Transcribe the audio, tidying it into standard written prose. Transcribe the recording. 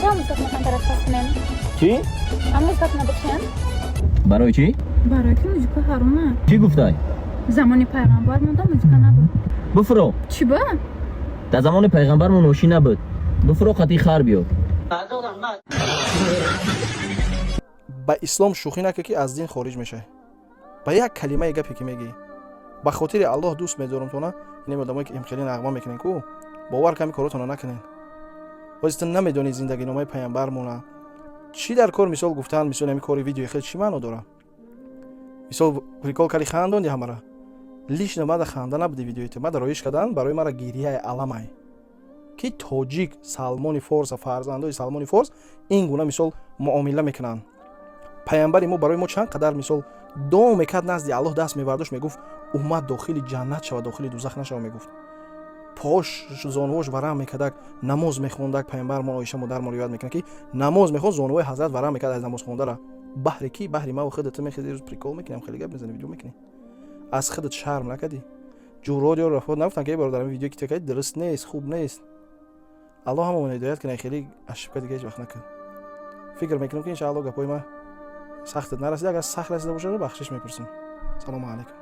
Мешава музикатона камтар паст кунем? Чӣ? А музикатона бикшем? Барои чӣ? Барои ки музика ҳарома. Чӣ гуфтай? Замони пайғамбар монда музика набуд. Буфуро. Чӣ ба? Дар замони пайғамбар мо ношӣ набуд. Буфуро, қатъи хар биё. Ба ислом шӯхӣ накӣ, ки аз дин хориҷ мешавӣ ба як калимаи гапе, ки мегӯӣ. Ба хотири Аллоҳ дӯст медорам-тона. Инем одамое, ки имхелӣ нағма мекунен ку, бовар ками коротона накунен. Боз ту намедонӣ зиндагиномаи паямбармона чӣ дар кор. Мисол гуфтан, мисол, ҳами кори видеои хел чӣ маъно дора? Мисол, прикол карди, хандонди ҳамара. Лично мада ханда набуди видеои ту, мада роиш кардан барои мара гирияи аламай, ки тоҷик Салмони Форса, фарзандои Салмони Форс ин гуна, мисол, муомила мекунанд. Паямбари мо барои мо чанд қадар, мисол, дуо мекард, назди Аллоҳ даст мебардошт, мегуфт: «Уммат дохили ҷаннат шава, дохили дузах нашава», мегуфт. Пош, зонувош варам мекардак, намоз мехондак паямбармон. Оиша модармон ривоят мекунад, ки намоз мехонд, зонувои ҳазрат варам мекард аз намоз хондара. Баҳри ки? Баҳри маву худат. Ту мехези, рӯз прикол мекунӣ, хеле гап мезанӣ, видео мекунӣ, аз худат шарм накардӣ? Ҷурод ё рафот нагуфтан, ки бародар, видео ки текади, дуруст нест, хуб нест? Аллоҳ ҳамон ҳидоят кунад, хеле ошибка дига ҳеҷ вақт накун. Фикр мекунам, ки иншааллоҳ гапҳои ман сахтат нарасида. Агар сахт расида бошад, бахшиш мепурсам. Салому алайкум.